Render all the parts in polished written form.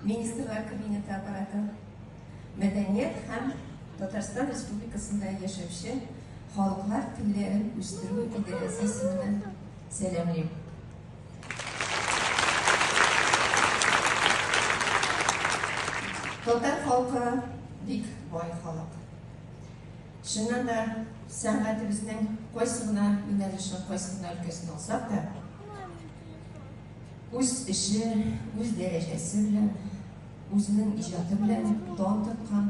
Министрлар Кабинеты аппараты, Мәдәният һәм Татарстан Республикасында яшәүче халыклар телләрен үстерү идарәсе исеменнән сәламлим. Татар халкы бик бай халык. Чыннан да, сәнгатебезнең кайсы гына юнәлешен, кайсы гына өлкәсен алсак та, үз эше, үз дәрәҗәсе белән, үзенең иҗаты белән дан тоткан,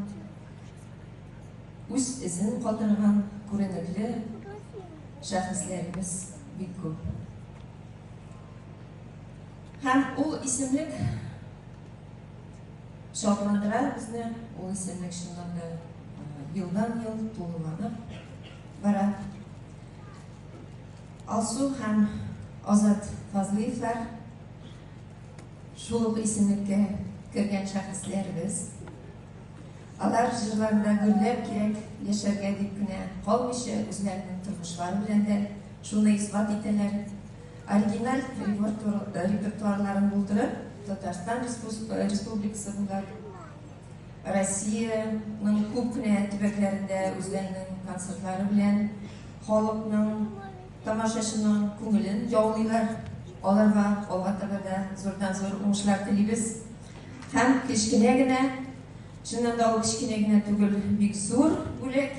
үз эзен калдырган күренекле шәхесләребез бик күп. Һәм ул исемлек шатландыра безне, ул исемлек чыннан да елдан-ел тулыланып бара. Алсу һәм Азат Фазлыевлар шул ук исемлеккә кергән шәхесләребез. Алар җырларында гөрләп кирәк яшәргә дип кенә калмыйча, үзләренең тормышлары белән дә шуны исбат итәләр. Оригиналь репертуарларын булдырып, Татарстан Республикасы буйлап, Россиянең күп кенә төбәкләрендә үзләренең концертлары белән халыкның, тамашачының күңелен яулыйлар. Аларга алга таба да зурдан-зур уңышлар телибез. Һәм кечкенә генә, чыннан да ул кечкенә генә түгел, бик зур бүләк,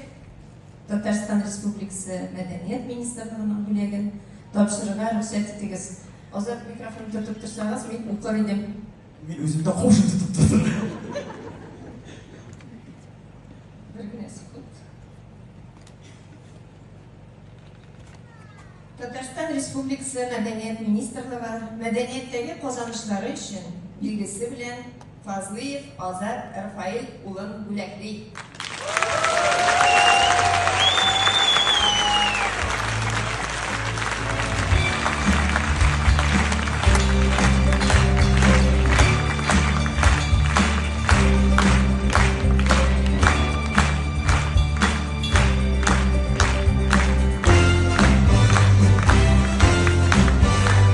Татарстан Республикасы Мәдәният министрлыгының бүләген тапшырырга рөхсәт итегез. Азат, микрофон тотып торсагыз, мин укыр идем. Мин үзем дә каушып тотып тордым. Бер генә секунд. Татарстан Республикасы Мәдәният министрлыгы мәдәнияттәге казанышлары өчен билгесе белән Фазлыев Азат Рафаэль улын бүләкли.